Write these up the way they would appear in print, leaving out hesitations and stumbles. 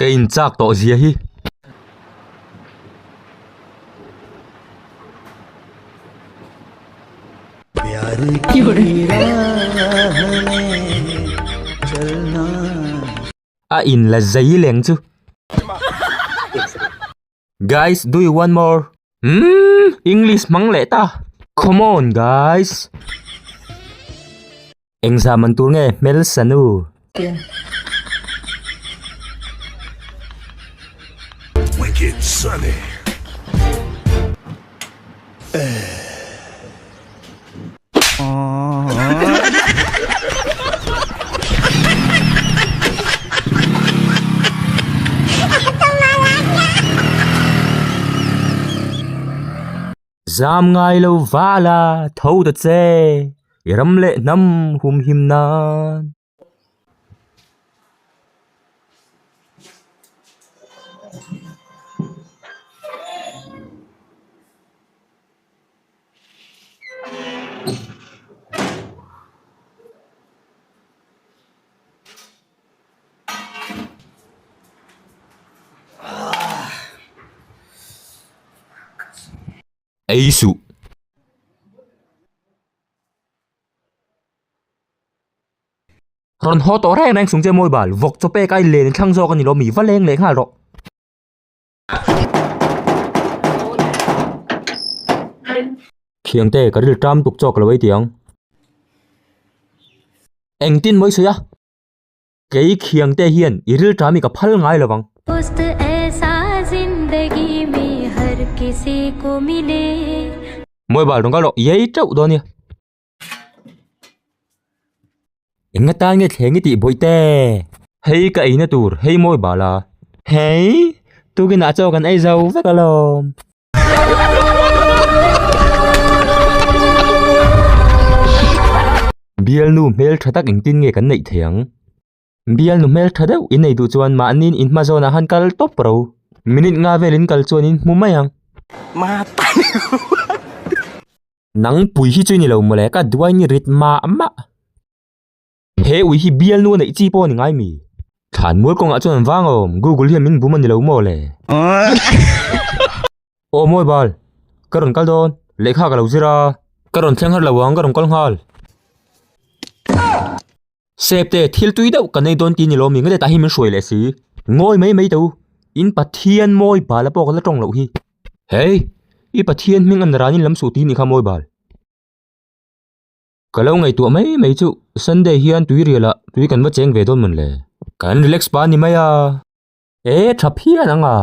Ka in chak tawh zia hi. A in la zei leng chu. Guys do you want more? Umm English hmang leh ta. Come on guys. Engzah man tur nge hmel sanu. Wicked Sunny. Zam ngai lo vala tho ta che i ram leh hnam humhim nan. Ei suh. Rawn haw tawh reng reng chung che mawi bal vawk chaw pek a i len thlang zawk a ni lo mi va leng leh nghal rawh. Thiangte ka ril ṭam tuk chawk lo ei tiang. Engtin mawi sawi a? Kei Khiangte hian i ril ṭam hi ka phal ngai lo vang. Mawi bal rawn kal rawh, iai ṭeuh dawn nia. Eng atan nge thleng i tih bawihte? Hei ka eina tur, hei mawi bal a. Hei, tukinah chaw kan ei zo vek alawm. Bialnu hmel tha tak engtin nge kan neih thei ang? Bialnu hmel tha deuh in nei duh chuan mahniin in hma zawnah han kal tawp ro. Minute nga velin kal chuan in hmu mai ang. Nang pui hi chu i ni lo mawle ka duai ni rit mah mah. He ui hi bialnu a neih chi pawh a ni ngai mi? Thlan mual kawngah chuan an vang awm, Google hian min bum a ni lo maw le? Aw mawi bal, ka rawn kal dawn, lehkha ka lo zir a. Ka rawn thleng har lo ang, ka rawn kal nghal. Sep te, thil tui deuh ka nei dawn ti ni lo mi, ngete tah hi min hruai leh si. Ngawi mai mai teu, in Pathian mawi bal a pawh ka la tawng loh hi. Hei, i Pathian hming an ranin lam suh ti ni kha mawi bal. Ka lo ngaihtuah mai mai chu Sunday hian tui rial ah tui kan va cheng ve dawn mawn le. Kan relax pa ni mai a. E tha phian ang a.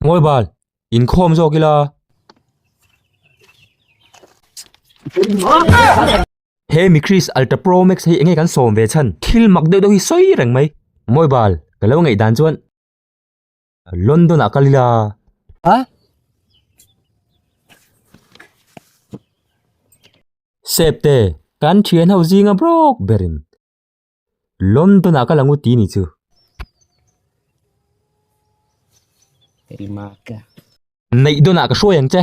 Ngawi bal, inkhawm zawk ila. He mi Chris Ultra Pro Max hei enge kan sawm ve chhan thil mak deuh deuh hi sawi reng mai. Ngawi bal, ka lo ngaih dan chuan London ah kal ila. Sep te, kan thian ho zinga brawk berin London ah ka la ngut ti ni chu. Neih dawn ah ka hruai ang che.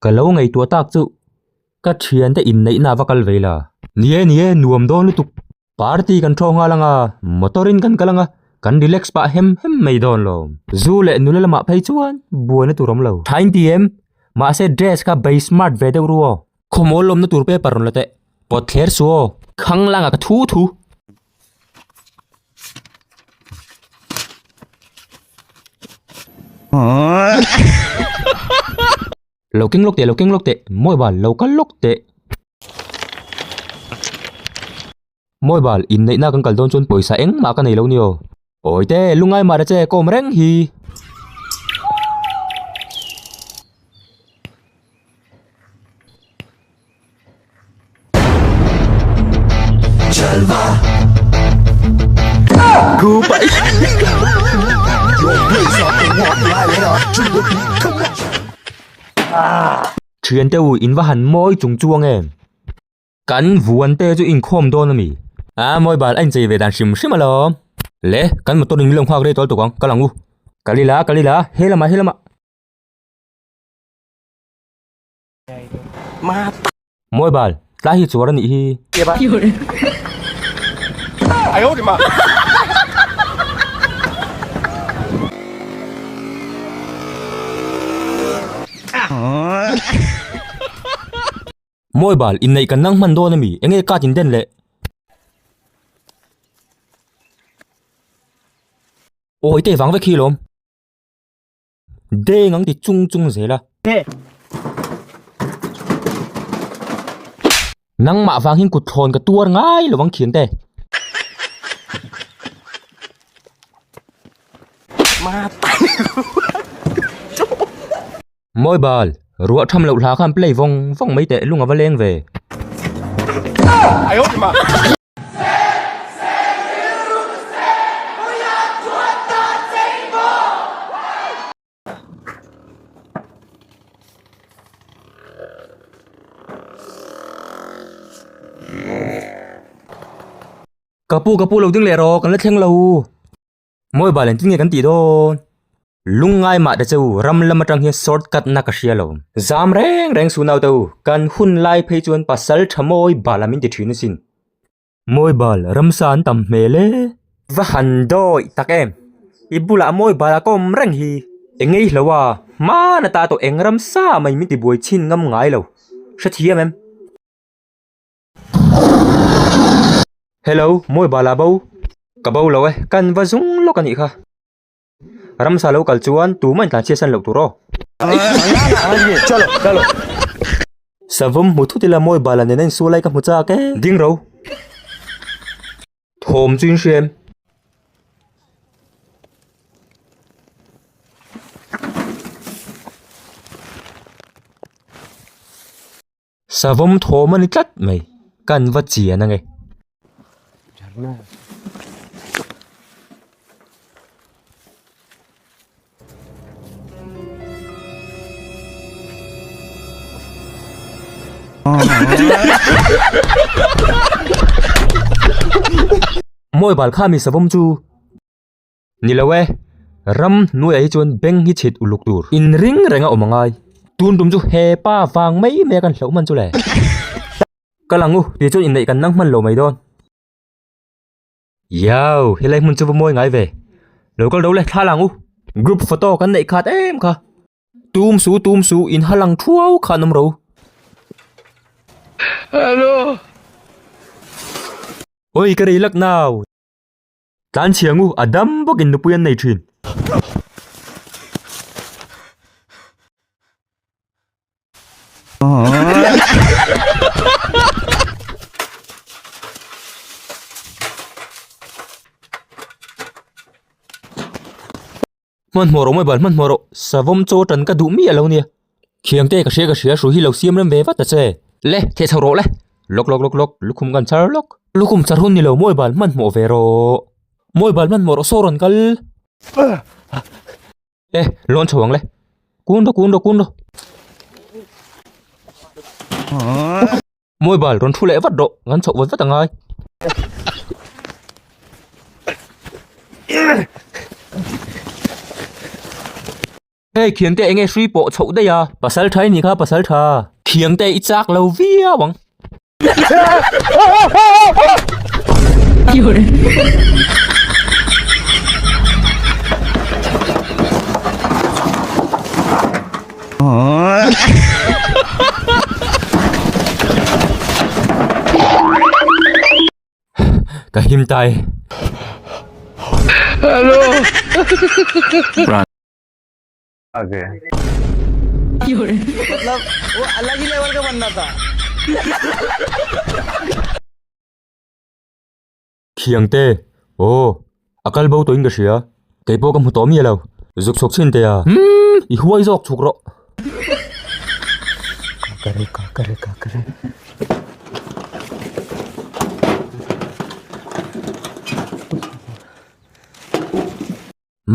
Ka lo ngaihtuah tak chu ka thiante inneihna va kal ve ila. Ni e ni e nuam dawn lutuk. Party kan thawk nghal anga, motor in kan kal anga, kan relax pah hem hem mai dawn lo. Zu leh nula lamah phei chuan buaina tur awm lo. Tha in ti em? Mahse dress kha bei smart ve deuh ru aw. Khawmawl lawmna tur paper rawn la teh. Pawt thler suh aw. Khang langa ka thu thu. Lo keng lawk teh, lo keng lawk teh, mawi bal lo kal lawk teh. Mawi bal, inneihna kan kal dawn chuan pawisa engmah ka nei lo ni aw. Awi te, lungai mah ra che, ka awm reng hi. Thiante u in va han mawi chung chuang em? Kan vuan te chu inkhawm dawn a mi? A mawi bal a inchei ve dan hrim hrim alawm. Le, kan motor in min lo nghak rei tawh lutuk ang, kal ang u. Kal ila, kal ila, he lamah, he lamah. Mawi bal. Tlai hi chuar a nih hi. Mawi bal, inneih kan nang hman dawn a mi? Enge card in den le? Awi te vang vek hi lawm. Deng ang ti chung chung zel a. Nangmah vang hian kut thlawn ka tuar ngai lo ang thian te. Mawi bal, ruah tham loh hla khan play vawng vawng mai teh lung a va leng ve. Ka pu ka pu lo ding leh rawh kan la thleng lo. Mawi bal engtin nge kan tih dawn? Lungngai mah ta che u, ram lam atang hian short cut na ka hria lo. Zam reng reng su naute u, kan hun lai phei chuan pasal tha mawi bal a min ti thin asin. Mawi bal, ramsa an tam hmel e. Va han dawi tak em, i bulah mawi bal a ka awm reng hi. Engei hlo a, hmana ta tawh eng ramsa mai min ti buai chhin ngam ngai lo, hrethiam em? Hello, mawi bal a bo? Ka bo lo e, kan va zung lawk a nih kha. Ramsa lo kal chuan tumah in tlanchhiat san loh tur aw. Savawm hmu thut ila mawi bala nena insual lai ka hmu chak e. Ding ro. Thawm chu in hria em? Savawm thawm a ni tlat mai, kan va chian ange. Mawi bal kha mi savawm chu. Ni lo e, ram hnuaiah hi chuan beng hi chhit uluk tur. Inring reng a awm angai. Tun tum chu he pa vang mai mai a kan hlauh hman chu le. Kal ang u, tih chuan inneih kan nang hman lo mai dawn. Iau, helai hmun chu va mawi ngai ve. Lo kal ro le, thla lang u. Group photo kan neih khat em kha. Tum su tum su in ha lang thuau kha an awm ro. Hello. Oi ka rei lak nau. Tlanchhiang u, a dam bawkin nupui an nei thin. Hmanhmawh rawh mobile hmanhmawh rawh savawm chaw tan ka duh miah lo nia Khiangte ka hria ka hria hru hi lo siam rem ve vat ta che le theh chho rawh le lawk lawk lawk lawk lukhum kan char lawk lukhum char hun ni lo mobile hmanhmawh ve rawh mobile hmanhmawh rawh saw rawn kal e lawn chho ang le kun rawh kun rawh kun rawh Mobile rawn thu leh vat rawh kan chhoh vat vat a ngai. Hei Khiangte enge hrui pawh chhoh daih a. Pasal tha i nih kha pasal tha. Khiangte i chak lo viau ang. Ka him ta e. Thiangte, Aw, a kal bo tawhin ka hria. Kei pawh ka hmu tawh miah lo. Zuk chhuk chhin teh a. Umm, i huai zawk chhuk rawh.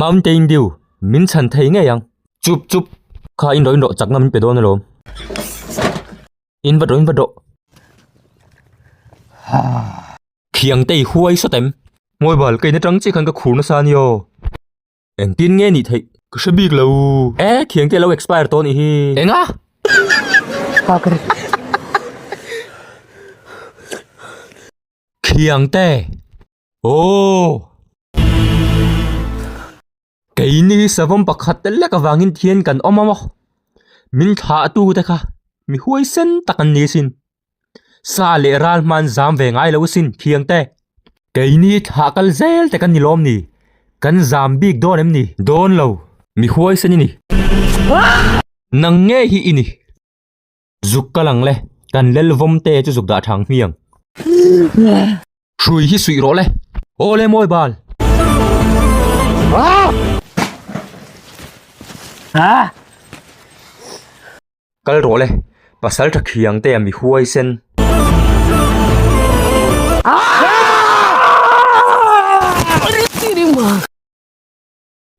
Mountain Dew, min chhan thei ngei ang. Chup chup, kha in rawh in rawh chakna min pe dawn alawm. In va rawh in va rawh. Thiangte i huai sawt em? Mobile ka in atang chiah khan ka khur nasa a nia aw. Engtin nge nih theih? Ka hre bik lo. E, thiangte a lo expire tawh a nih hi. Enga? Khiangte! Aww! Keini hi savawm pakhat te lek avangin thian kan awm a maw? Min thlahtu te kha mi huaisen tak an ni asin. Sa leh ral hman zam ve ngai lo asin Khiangte! Keini thlah kal zel te kan ni lawm ni? Kan zam bik dawn em ni? Dawn lo, mi huaisen i ni. Nang nge hi i ni? Zuk kal ang le, kan lel vawm te chu zuk dah thang hmiang. Hrui hi suih rawh le. Aw le mawi bal. Kal rawh le, pasal tha khiang te a mi huai sen.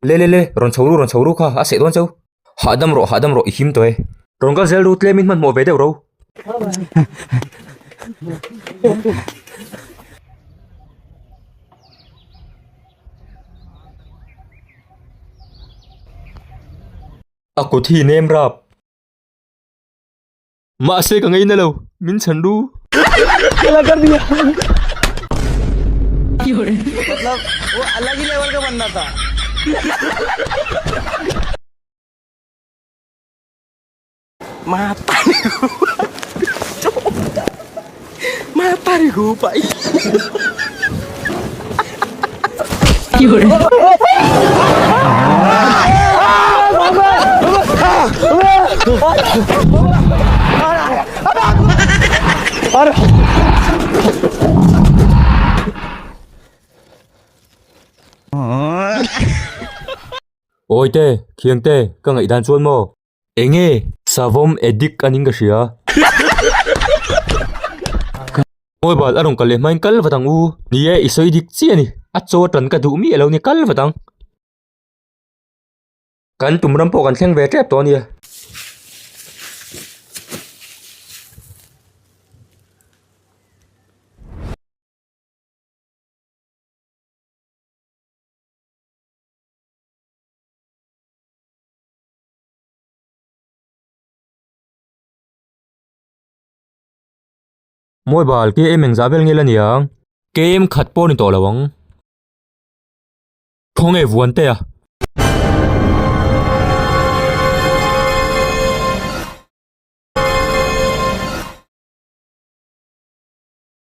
Le le le, rawn chho ru rawn chho ru kha, a seh dawn cheu. Hahdam rawh hahdam rawh i him tawh e. Rawn kal zel ru tlemin hmanhmawh ve deuh ro. A kut hi nem rap. Mahse ka ngaina lo, min chhan ru. Awite, Khiangte, ka ngaihdan chuan maw? Enge savawm addict aning ka hria. Mobile a rawn kal leh hmain kal vat ang u. Ni e, i sawi dik chiah a ni. A chaw tan ka duh miah lo ni kal vat ang. Kan tum ram pawh kan thleng ve tep tawh a nia. Mobile KM engzah vel nge la niang? KM khat pawh ni tawh lo ang. Khawnge vuan te a?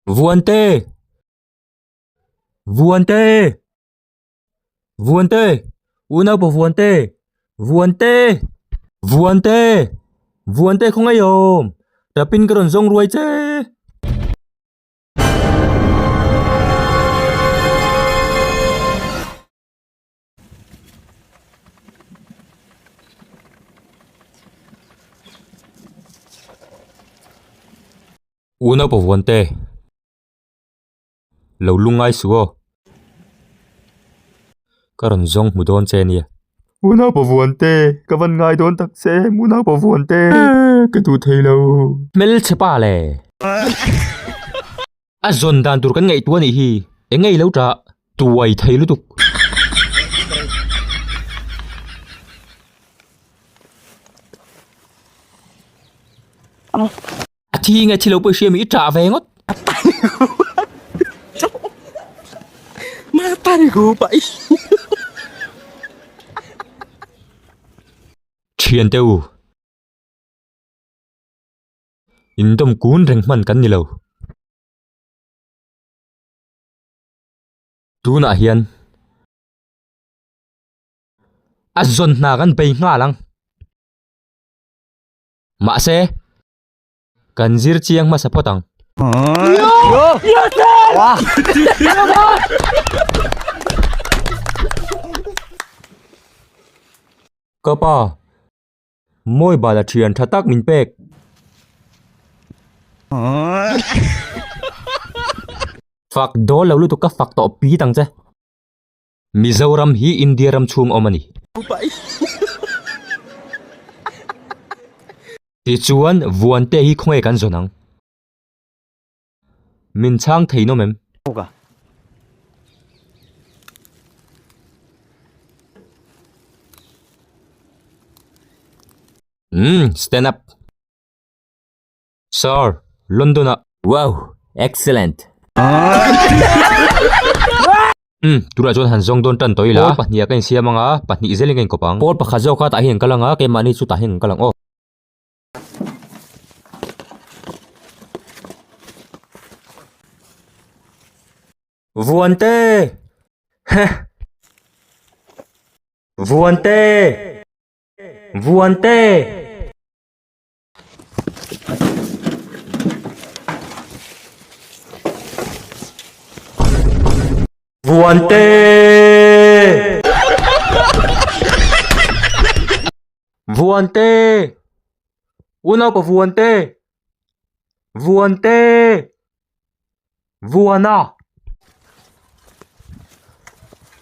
Vuan te! Vuan te! Vuante! Unaupa Vuante! Vuante! Vuante! Vuante khawngaih awm! Tapin ka rawn zawng ruai che! Unaupa Vuante! Lo lungngai suh aw. Ka rawn zawng hmu dawn che ania. Unau Pavuante, ka van ngai dawn tak che em Unau Pavuante, ka duh thei lo. Hmelchhe pa le. A zawn dan tur kan ngaihtuah anih hi, eng ngei lo tah tuai thei lutuk. A thi nge thi lo pawh i hria mi i ṭah ve ngawt. Ṭhiante u, indawm kun reng hman kan ni lo. Tunah hian a zawn hna kan bei nghal ang. Mahse. Kan zir chiang hmasa phawt ang. Ka pa, mawi bala thian tha tak min pek. Fak dawl lo lutuk ka fak tawh pit ang che. Mizoram hi India ram chhung awm a ni. Tichuan Vuante hi khawnge kan zawn ang? Min chhang thei nawm em? Umm, stand up. Sir, London ah. Wow, excellent. Umm, tunah chuan han zawng dawn tan tawh ila. Pawl pahniha ka insiam anga, pahnih zelin ka inkawp ang. Pawl pakhat zawk a tah hian an kal anga, keimahni chu tah hian kan kal ang aw. Vuante! Heh! Vuante! Vuante! Vuante! Vuante! Unaupa Vuante! Vuante! Vuana!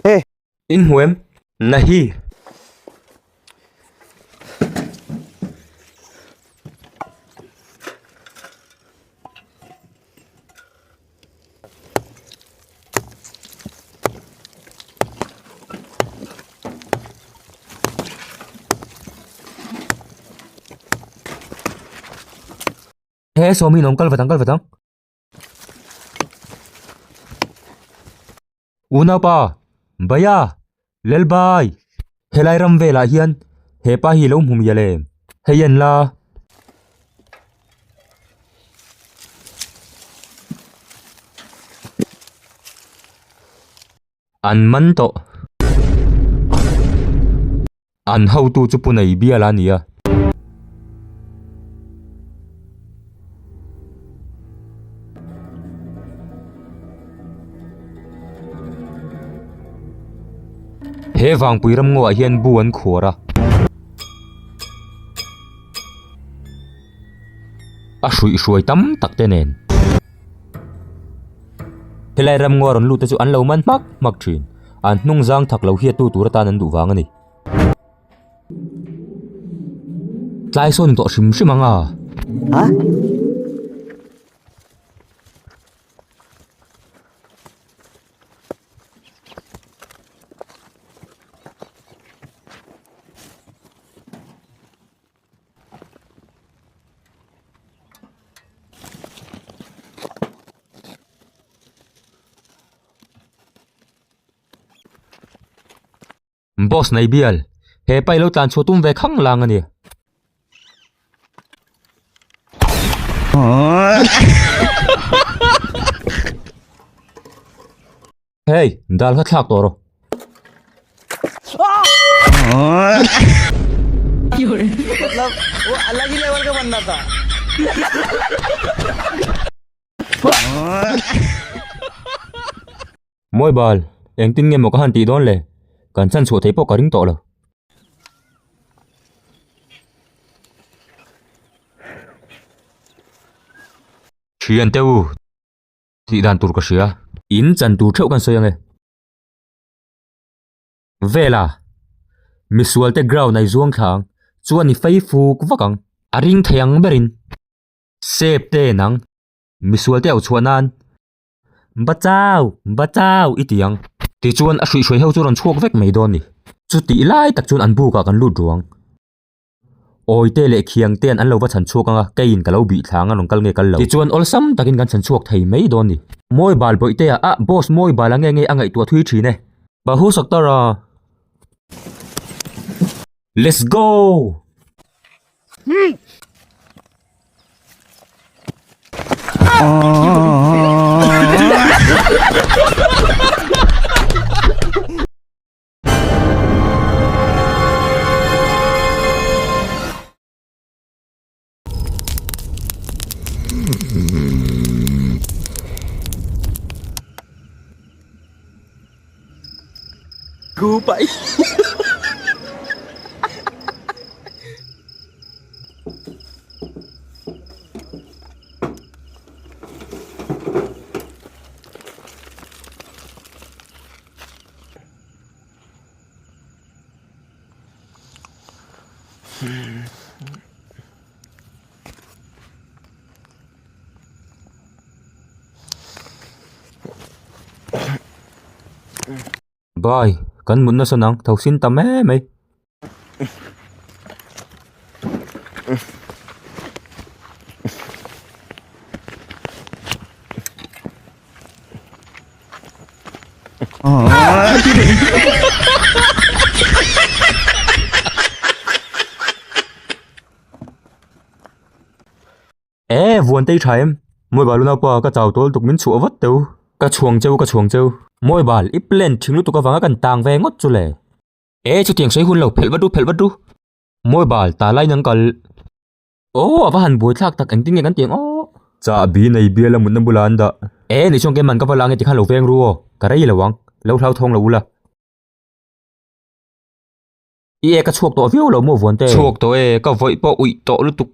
Hey! In hmu em? Nahi! He sawmi in awm kal vat ang kal vat ang. Unaupa, Baya, Lalbai, helai ram velah hian hepa hi lo hmu mial em? Hei en la. An man tawh. An hotu chu pu nei bial a ni a. He vangpui ramngaw ah hian bu an khuar a. A hruihhruai tam tak te nen. Helai ramngaw rawn lut te chu an lo man hmak hmak thin. An hnung zang thak lo hiatu tur atan an duh vang a ni. Tlai sawn tawh hrim hrim ang a. Boss nei bial, he pa i lo tlan chhuah tum ve khang lang a ni. Hey, dal kha thlak tawh rawh. Mawi bal, engtin nge maw ka han tih dawn le? Kan chhan chhuah theih pawh ka ring tawh lo. Thian teh u, tih dan tur ka hria. In chan tur theuh kan sawi ang e. Vela, misual te ground a i zuang thla ang, chuan i fei fuk vak ang. A ring thei ang berin. Sep te nang, misual te au chhuah nan. Bachau! Bachau! I ti ang. Tichuan a hruihhruai ho chu rawn chhuak vek mai dawn ni. Chutih lai tak chuan an bukah kan lut ruang. Awite leh Khiangtean an lo va chhan chhuak ang a, keiin ka lo bih thla ang a rawn kal nge kal lo. Tichuan awlsam takin kan chhan chhuak thei mai dawn ni. Mawi bal bawihtea ah boss mawi bal a nge nge a ngaihtuah thui thin e. Bahu Saktara! Let's go! Bai, kan mut nasa nang, tho sin ta mai mai. E vuan tei tha em? Mawi bal unaupa ka chau tawl tuk min chhuah vat teu. Ka chhuang cheu ka chhuang cheu. Mawi bal i plan thing lutuk avanga kan tang ve ngawt chu le. E chutiang sawi hun lo phelh vat ru phelh vat ru. Mawi bal ta lai nang kal. Aw a va han buai thlak tak engtin nge kan ti ang aw. Chahbi nei bial a mutna bulah an dah. E ni chuan keimah ka va la ange tikhan lo veng ru aw. Ka rei lo ang. Lo hlau thawng lo ula. I e ka chhuak tawh viau lo maw vuan te? Chhuak tawh e, ka vawih pawh uih tawh lutuk.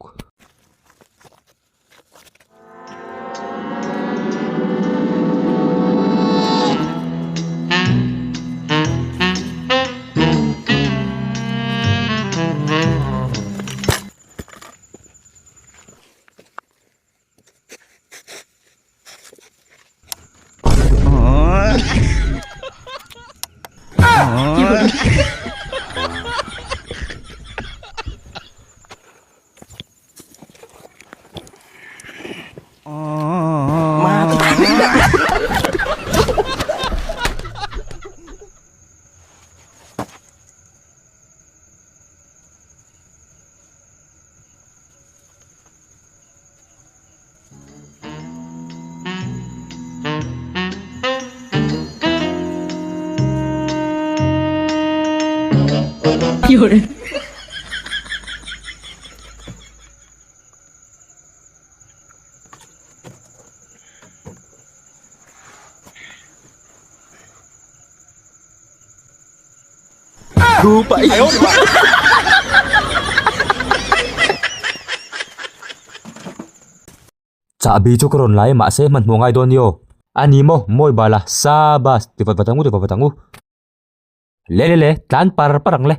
Chahbi chu ka rawn lai mahse hmanhmawh ngai dawn ni aw. A ni maw, mawi bal a, sa bus ti vat vat ang u ti vat vat ang u. Le le le, tlan par par ang le.